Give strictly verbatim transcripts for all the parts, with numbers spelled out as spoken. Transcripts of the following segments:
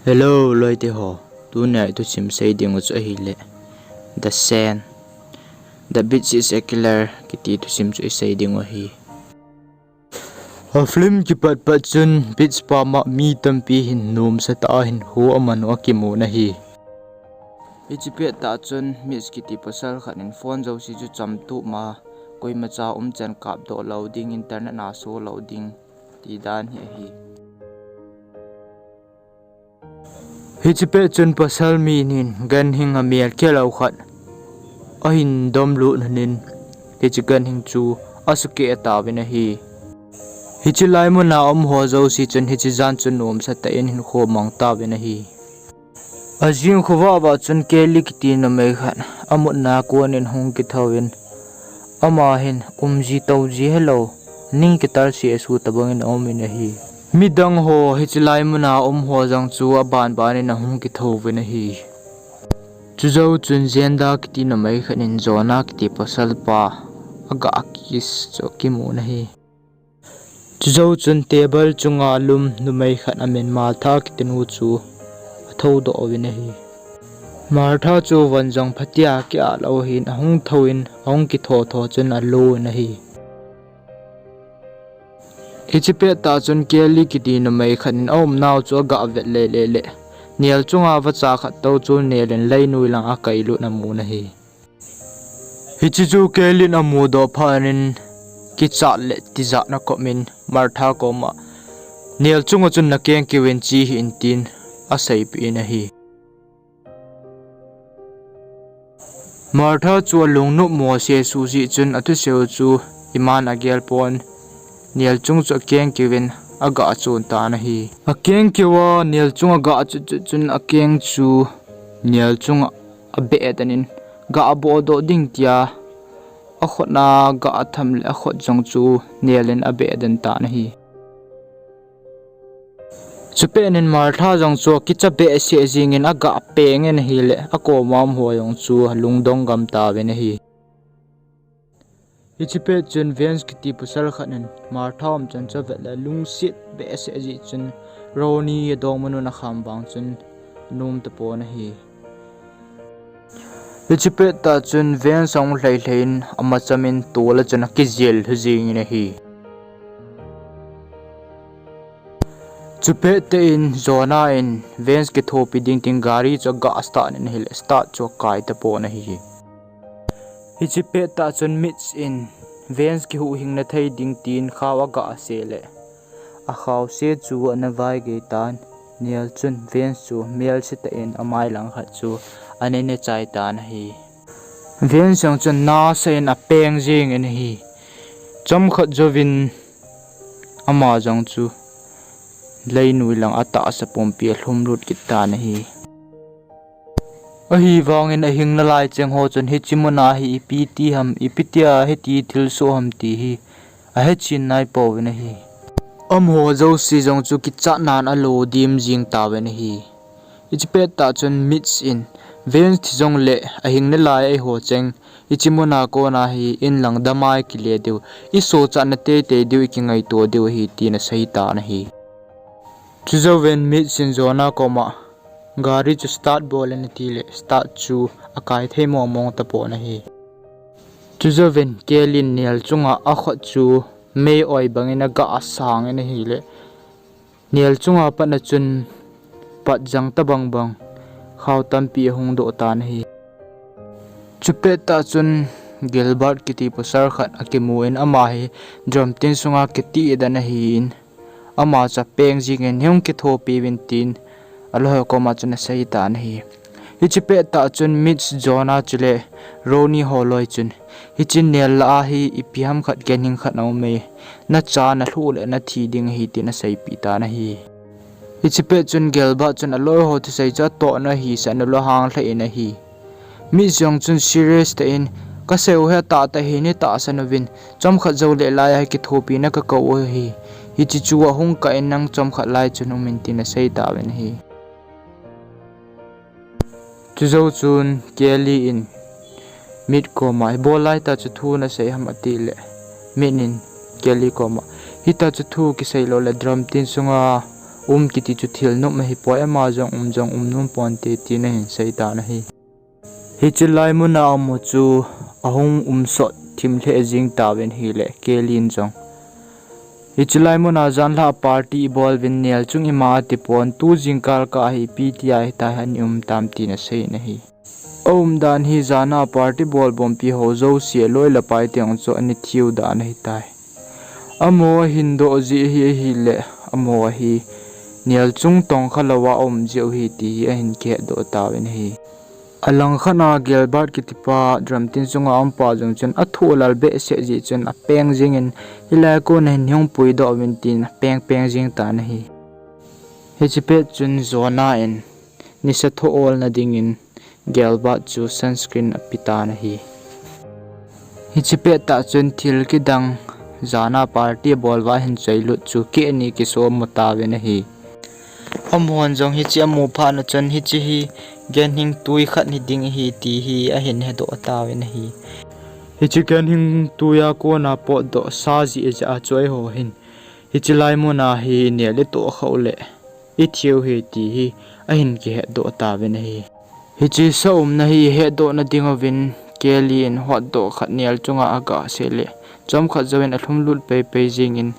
Hello, loite ho. Tunia i thusim sei ding u chu ahile, The Sand, The Beach is a Killer kiti thusim chu i sei ding u ahi. A film kipat pat chun beach pam a mi tampi hin nomsa tah a hinkho aman u akimun ahi. Hiche pettah chun Mitch kiti pasal khat in phone jouse chu chamtup ma, koimacha umchan kapdoh lou ding, internet a so lou ding, ti dan hi ahi. Hiche pet chun pasal mi nin ganhing amel khelou khat ahin domlut un, hiche ganhing chu asukeh tauvin ahi. Hiche lai muna um ho jouse chun hiche jan chun nomsa tah in hinkho amang tauvin ahi. Ajing khovah vah chun Kelly kiti numei khat amutna konin hung kithouvin, ama hin umji touji helou, ning kital seh seh tabang in aum in ahi. Midang ho hiche lai muna um ho jong chu aban ban in ahung kithouvin ahi. Chujou chun Jenda kiti numei khat in Jonah kiti pasal pa aga kiss chu akimun ahi. Chujou chun table chunga lum numei khat amin Martha kiti nu chu athoudoh uvin ahi. Martha chu von jong phatea kiah lou hin ahung thouvin ahung kitho tho chun alou in ahi. Hiche pettah chun Kelly kiti numei khat in aumnau chu aga vet le le le, nel chunga vacha khat tou chu nel in leinoi lang akailut amun ahi. Hiche chu Kelly in amudoh phat in kichat le tijat na kop in Martha koma, nel chunga chun nakeng keu in che hih in tin aseipeh in ahi. Martha chu alungnop mo seh seh jeh chun athusei u chu iman agel pon, nel chung chu akeng keu in aga chun tan ahi. Akeng keu a nel chung aga chut chut chun akeng chu nel chunga abeh tan in, ga abohdoh ding tia akhut a ga atham le akhut jong chu nel in abeh den tan ahi. Chupet in Martha jong chu akicha behseh jing in aga peng in ahile, akoma um ho jong chu alungdong gam tauvin ahi. Hiche pet chun Vince kiti pasal khat in Martha umchan chu avet le lungset behseh jeh chun Ronnie adongma nun akham vang chun anom tapon ahi. Hiche pettah chun Vince ahung lhai lhai in amacham in tol a chun akijel lhu jing in ahi. Chupet tah in Jonah in Vince kithopi ding tin gari chu aga start in ahile start chu akai tapon ahi. Hiche pettah chun Mitch in Vince kihuhhing na thei ding tin khao aga se le, akhao se chu ana vaigei tan, nel chun Vince chu melse tah in amai lang khat chu ana ne chai tan ahi. Vince jong chun nasa in apeng jing in ahi. Chomkhat jouvin ama jong chu leinoi lang atahsa pumpi alhumlut kit tan ahi. Ahivangin ahing nalai cheng ho chun hiche muna hi ipi ti ham, ipi tia hiti thilsoh ham ti hi ahechen naipouvin ahi. Amaho jouse jong chu kichatnan alo dim jing tauvin ahi. Hiche pettah chun Mitch in, Vince thi jongle ahing nalai eiho cheng hiche muna kona hi inlang damai kile diu, isochatna teitei diu, ikingaito diu ahi, tin asei tan ahi. Chujouvin Mitch in Jonah koma gari chu start bol in atile start chu akai thei mong mong tapon ahi. Chujouvin Kelly in nel chunga akhut chu mei oi bangin aga sang in ahile, nel chunga patna chun patjang tabang bang khao tampi ahung doh tan ahi. Chupettah chun Gilbert kiti pasal khat akimu in ama hi drum tin sunga kiti dan ahin, ama chu apeng jingin, hung kithopi uvin tin aloi koma chun asei tan ahi. Hiche pettah chun Mitch, Jonah chule Ronnie ho loi chun, hiche nel lah a hi ipi ham khat ganhing khat aume, nacha nalhuh le nathi ding ahi tin aseipeh tan ahi. Hiche pet chun Gilbert chun aloi ho thusei chu atohna ahi sah in alunghang lheh in ahi. Mitch jong chun serious tah in, kasei u hi atahtah ahi, neitahsan uvin, chomkhat jou le lai a hi kithopina kakou u ahi. Hiche chu ahung kah in nang chomkhat lai chun umin tin asei tauvin ahi. Chujou chun Kelly in Mitch koma, ibol laitah chu thu nasei ham atile, Mitch in Kelly koma, hitah chu thu kisei lou le drum tin sunga Um kiti chu thil nop ahipoi, ama jong um jong um nom ponte tin ahin sei tan ahi. Hiche lai muna amu chu ahung um sot thim lheh jing tauvin ahile, Kelly in jong, hiche lai muna janhi a party ibol uvin, nel chung ima ati pon, tu jingkah kah hi ipi tia hitia hi ana um tam tin asei in ahi. Aumdan hi jana party bol bompi ho jouse aloi le apai teng chu ana thiu dan ahitai. Amaho ahin doh jeh hi ahile, amaho hi nel chung tongkha louva aum jeh u ahi ti hi ahin kihetdoh tauvin ahi. Alangkhat a Gilbert kitipa drum tin sunga umpa jong chun athoh lal behseh jeh chun apeng jingin, hilai a kona hin hung puidoh uvin tin apeng peng jing tan ahi. Hiche pet chun Jonah in nisa tho olna dingin Gilbert chu sunscreen ape tan ahi. Hiche pettah chun thil kidang jana party abol uva ahin choi lut chu keh ni kiso amu tauvin ahi. Amahon jong hiche amu phat na chun hiche hi ganhing tui khat hiding ahi ti hi ahin hedoh tauvin ahi. Hiche ganhing tui a kona potdoh sa jeh jeh a chu eiho hin hiche lai muna hi inel itoh khah uleh ithiu ahi ti hi ahin kihetdoh tauvin ahi. Hiche sa umna hi hetdohna dinguvin Kelly in hotdoh khat nel chunga agah seh leh, chomkhat jouvin alhumlut peipei jingin,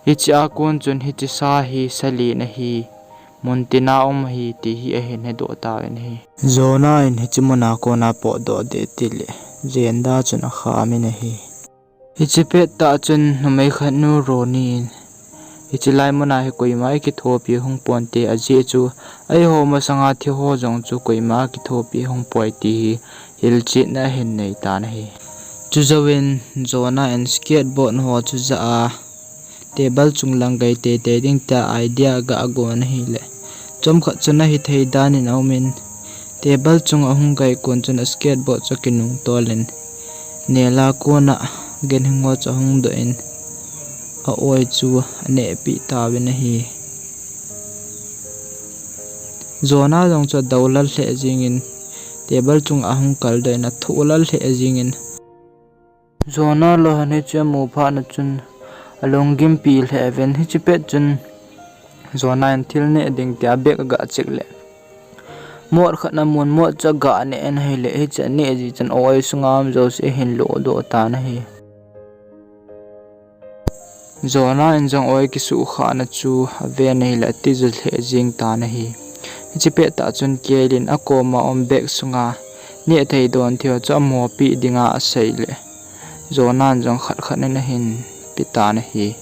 hiche a kon chun hiche sa hi sa len ahi, muntina um ahi ti hi ahin hedoh tauvin ahi. Jonah in hiche muna kona potdoh ding atileh, Jenda chun akhamin ahi. Hiche pettah chun numei khatnu Ronnie in, hiche lai muna hi koima ikithopi hung ponte, ajeh chu eiho masanga thiho jong chu koima akithopi hung poi ti hi hilchetna ahin nei tan ahi. Chujouvin Jonah in skateboard ho chu jah a table chung lang gei teitei ding tia idea agah gon ahileh, chomkhat chun ahithei danin aumin, table chung ahung gei kon chun a skateboard chu akinung tolin, nel a kona ganhing ho chu ahung doh in, a-oi chu anehpeh tauvin ahi. Jonah jong chu adoulal lheh jingin, table chunga ahung kaldoh in athoh lal lheh jingin, Jonah loi hon hiche amu phat na chun alunggimpi lheh uvin, hiche pet chun Jonah in thil neh ding tia bag agah check leh, mot khat amun, mot chu agah neh in ahileh, hiche aneh jeh chun a-oi sunga um jouse ahin lodoh tan ahi. Jonah in jong a-oi kisuhkhahna chu aven ahileh atija lheh jeng tan ahi. Hiche pettah chun Kelly in akoma um bag sunga nehthei don theiho chu amaho peh dinga asei leh, Jonah in jong khat khat in ahin pe tan ahi.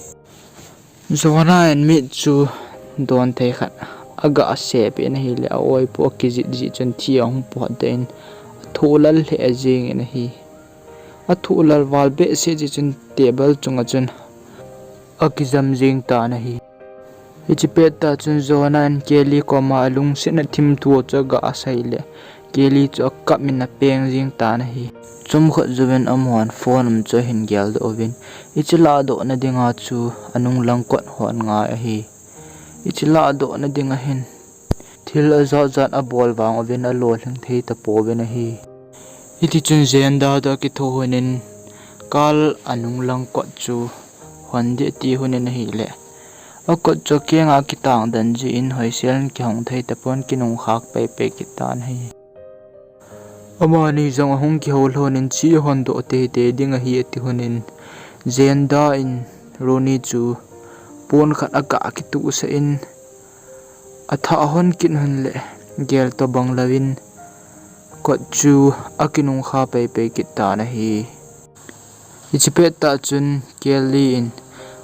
Jonah in mit chu don thei khat agah sepeh in ahileh, a-oi pu akijit jeh chun thi ahung potdoh in athoh lal lheh jengin ahi. Athoh lal val behseh jeh chun table chunga chun akijam jeng tan ahi. Hiche pettah chun Jonah in Kelly koma alungsetna thimthu chu agah sei leh, Kelly chu akap in apeng jeng tan ahi. Chomkhat jouvin amahon phone um chu ahin geldoh uvin, hiche ladohna dinga chu anunglang kot hon ngai ahi. Hiche ladohna dinga hin thil ajat jat abol vang uvin alolhing thei tapouvin ahi. Hitichun Jenda toh akithoh lhonin, kal anunglang kot chu hon ding ati lhonin ahileh, akot chu akenga akitang den jeh in hoisel in kihong thei tapon, kinungkhak peipei kit tan ahi. Amani jong ahung kihou lhonin, che ihondoh teitei ding ahi ati lhonin, Jenda in Ronnie chu pon khat agah kituhsah in, athah hon kit lhon leh gel tobang louvin kot chu akinungkha peipei kit tan ahi. Hiche pettah chun Kelly in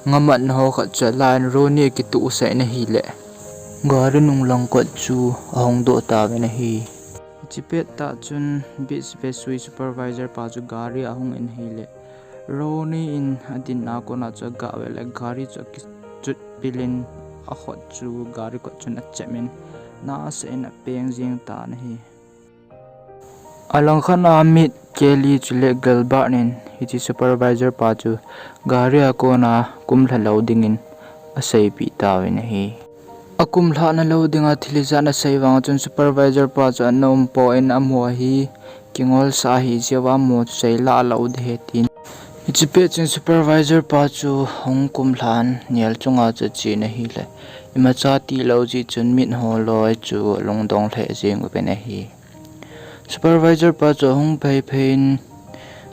ngamatna ho khat chu alan, Ronnie akituhsah in ahileh, gari nunglang kot chu ahongdoh tauvin ahi. Hiche pettah chun Beach Vesui supervisor pa chu gari ahung in ahileh, Ronnie in adinna kona chu agah veleh gari chu akichutpilin, akhut chu gari kot chun achepin, nasatah in apeng jeng tan ahi. Alangkhat a mit Kelly chule Gilbert in hiche supervisor pa chu gari a kona kumlha lou dingin aseipeh tauvin ahi. Akumlhahna lou dinga thil ijat asei vang chun supervisor pa chu ana umpon, amaho hi kingolsah ahijeh uva amaho chu seilah lou ding ahi tin. Hiche pet chun supervisor pa chu hung kumlhan nel chunga chu achen ahileh, Imacha tilou jeh chun mit holoi chu alungdong lheh jeng uvin ahi. Supervisor pa chu ahung phei phei in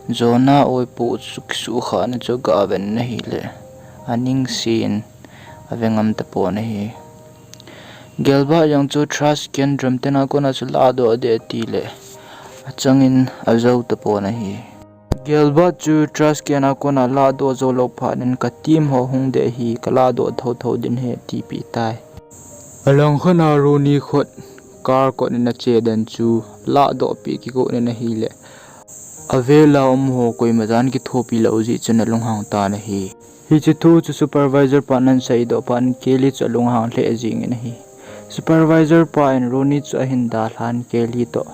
Jonah oipoh chu kisuhkhahna chu aga ven ahile, aningsen ave ngam tapon ahi. Gilbert jong chu trash can drum tena kona chu ladoh ding atile, achangin ajou tapon ahi. Gilbert chu trash can a kona ladoh jou lou phat in, ka team ho hung ding ahi, ka ladoh thotho ding ahi, atipeh tai. Alangkhat a Ronnie khut car kot in ache den chu ladoh peh kigot in ahile, avela um ho koima chan kithopi lou jeh chun alunghang tan ahi. Hiche thu chu supervisor pan aseidoh phat in Kelly chu alunghang lheh jeng in ahi. Supervisor pa in Ronnie chu ahin dalhan Kelly toh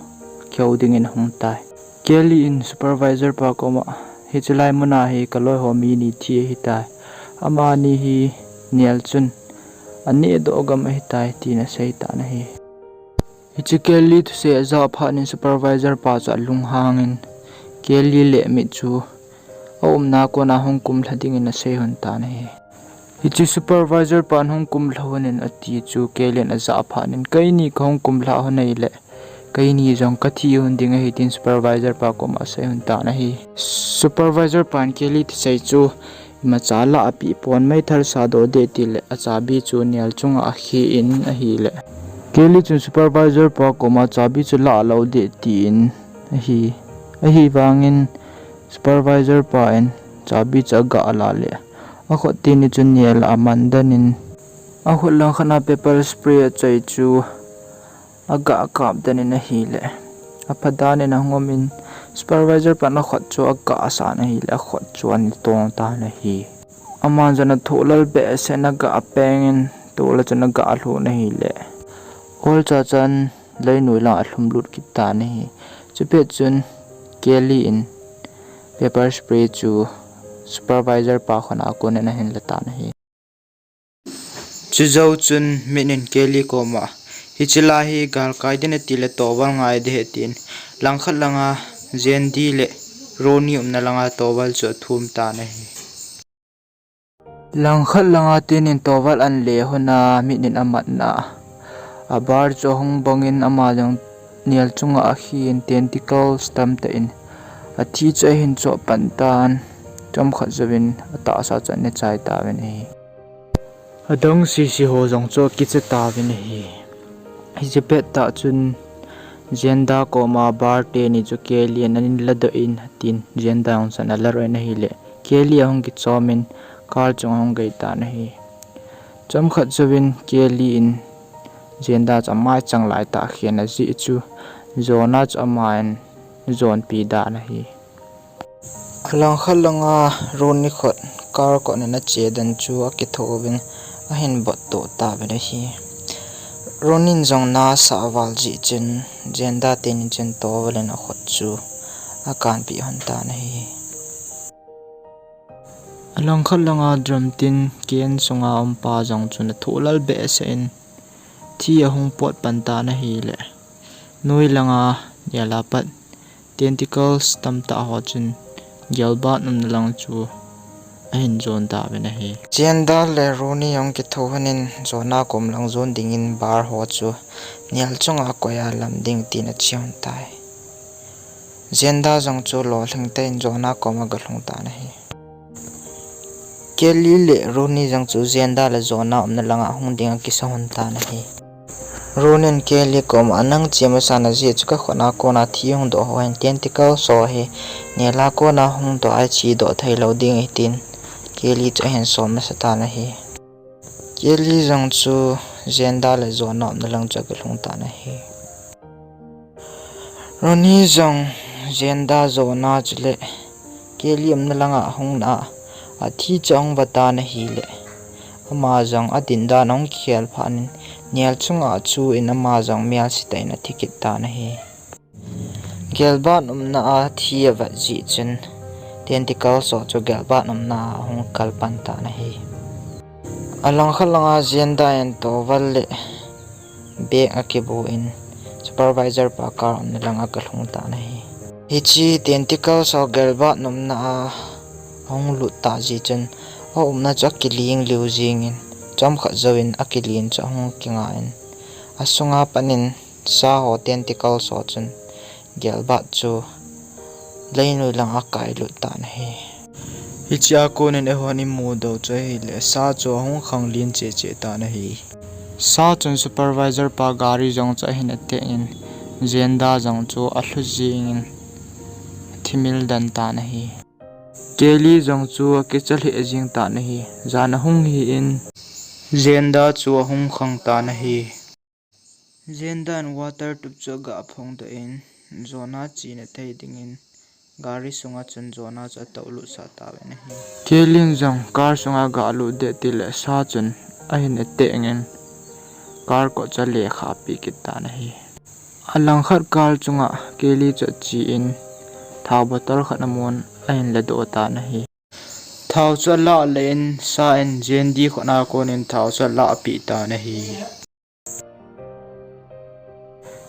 kihou dingin ahung tai. Kelly in supervisor pa koma, hiche lai muna hi kaloiho mi ni thi ahitai. Amani hi Neil chun anehdoh gam ahitai, tin asei tan ahi. Hiche Kelly thusei ajah phat in supervisor pa chu alunghang in, Kelly le mit chu aumna kona hung kumlha dingin asei lhon tan ahi. Hiche supervisor pan hung kumlha lhon in ati chu Kelly in ajah phat in, keini kahung kumlha lhon ahile, keini jong kathi lhon ding ahi, tin supervisor pa koma asei lhon tan ahi. Supervisor pan Kelly thusei chu imacha lah apeh pon, meithal sadoh ding atile, achabi chu Neil chunga akhen ahile, Kelly chun supervisor pa koma chabi chu lah lou ding atin ahi. Ahivangin supervisor pa in chabi chu aga lah le, akhut teni chu Neil a aman den in, akhut langkhat a pepper spray achoi chu aga kap den in ahile, apha dan in ahung um in, supervisor pan akhut chu aga san ahile, akhut chu ana tong tan ahi. Aman jong athoh lal behseh in aga peng in, tol a chun aga lhun ahile, olcha chan leinoi lang alhum lut kit tan ahi. Chupet chun Kelly in pepper spray chu supervisor pa khut a kon in ahin la tan ahi. Chujou chun mit in Kelly koma, hiche lai hi galkai ding atile toval ngai ding ahi, tin langkhat langa Jandy le Ronnie umna langa toval chu athum tan ahi. Langkhat langa tenin toval an le lhon a mit in amatna a bar chu ahung bang in, ama jong Neil chunga akhen, tentacles tamtah in athi chu ahin choh pan tan, chomkhat jouvin atahsa chu ana chai tauvin ahi. Adang sese ho jong chu akicha tauvin ahi. Hiche pettah chun Janda koma bar teni chu Kelly in ahin ladoh in atin, Janda jong chun aladoh in ahile, Kelly ahung kichom in car chung ahung gei tan ahi. Chomkhat jouvin Kelly in Janda chu amaichang laitah khen ajeh chu Jonah chu aman ajonpi dan ahi. Alangkhat langa Ronnie khut car kot in ache den chu akithouvin ahin botdoh tauvin ahi. Ronnie in jong nasah aval jeh chun Janda teni chun toval in akhut chu akanpeh lhon tan ahi. Alangkhat langa drum tin can sunga umpa jong chun athoh lal behseh in thi ahung pot pan tan ahile, noi langa Neil a pat tentacles tamtah ho chun Gilbert umna lang chu ahin jon tauvin ahi. Janda le Ronnie jong kithou lhon in Jonah kom lang jon dingin bar ho chu Neil chunga koiya lam ding tin ache lhon tai. Janda jong chu lolhing tah in Jonah koma agalhung tan ahi. Kelly le Ronnie jong chu Janda le Jonah umna langa hung ding akisa lhon tan ahi. Ronnie in Kelly koma, nang che masa najeh chu kakhut a kona thi hung doh ho hin tentacles ho hi Neil a kona hung doh a chedoh theilou ding ahi tin Kelly chu ahin sol masa tan ahi. Kelly jong chu Janda le Jonah umna lang chu agalhung tan ahi. Ronnie jong Janda, Jonah chule Kelly umna langa ahungna a athi chu ahung vatan ahile, ama jong adin dan ahung kikhel phat in Neil chunga achu in ama jong melse tah in athi kit tan ahi. Gilbert umna a thi avet jeh chun tentacles ho chu Gilbert umna a ahung kal pan tan ahi. Alangkhat langa Janda in towel le bag akibu in supervisor pa car umna langa agalhung tan ahi. Hiche tentacles ho Gilbert umna a ahung lut tah jeh chun aumna chu akiling liu jengin Chomkhat jouvin akilen chu ahung kinga in, asunga pat in Sa ho tentacle ho chun Gilbert chu leinoi lang akailut tan ahi. Hichea konin eihon imudoh chu ahile, Sa chu ahung khanglen cheh cheh tan ahi. Sa chun supervisor pa gari jong chu ahin attack in, Zenda jong chu alhu jengin, athimil den tan ahi. Kelly jong chu akicha lheh jeng tan ahi. Jan ahung hi in, Zenda chu ahung khang tan ahi. Zendan water tup chu aga phong doh in, Jonah chena thei dingin gari sunga chun Jonah chu atoulutsah tauvin ahi. Kellyn jong car sunga galut ding tile Sa chun ahin attack in, car kot chu alekhah peh kit tan ahi. Alangkhat car chunga Kelly chu achen, thao bottle khat amun ahin ladoh tan ahi. Thao chu alah leh in, Sa in Jendi khutna konin thao chu alahpeh tan ahi.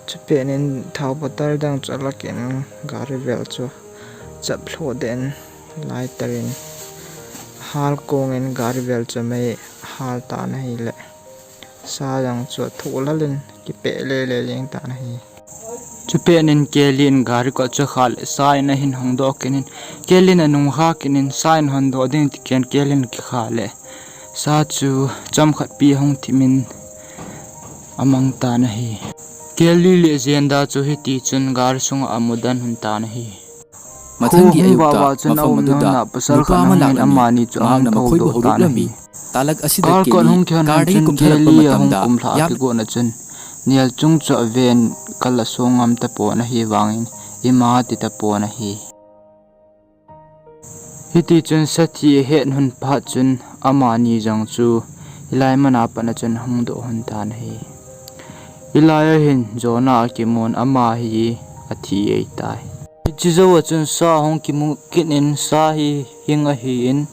Chupet in thao bottle dang chu alakin gari vel chu achaphlot den, lighter in ahal kongin gari vel chu amei ahal tan ahile, Sa jong chu athoh lal in kipeh lele jeng tan ahi. Chupet in Kelly in gari kot chu akhah leh Sa in ahin hongdoh kit in, Kelly in anung khah kit in, Sa in hondoh ding tiken Kelly in akikha leh Sa chu chomkhat pi ahung thim in amang tan ahi. Kelly le Zenda chu hitichun gari sunga amudan lhon tan ahi. Kho hung vahvah chun aumna huna pasal khat ahungin amani chu ahung thoudoh tan ahi. Car kot hung kihon chun Kelly ahung kumlhah akigot na chun, nel chung chu aven, kal asong ngam tapon ahivangin, ima ti tapon ahi. Hitichun sathi ahet lhon phat chun amani jong chu hilai mana pat a chun ahung doh lhon tan ahi. Hilai a hin Jonah akimun, ama hi athi ahitai. Hiche jouva chun Sa ahung kimu kit in, Sa hi hing ahin,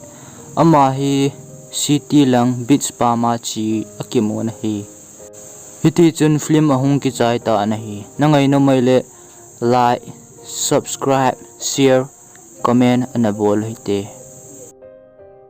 ama hi city lang beach pam a che akimun ahi. Hitichun film ahung kichai tan ahi. Nangai nom uleh like, subscribe, share, comment ana bol uhite.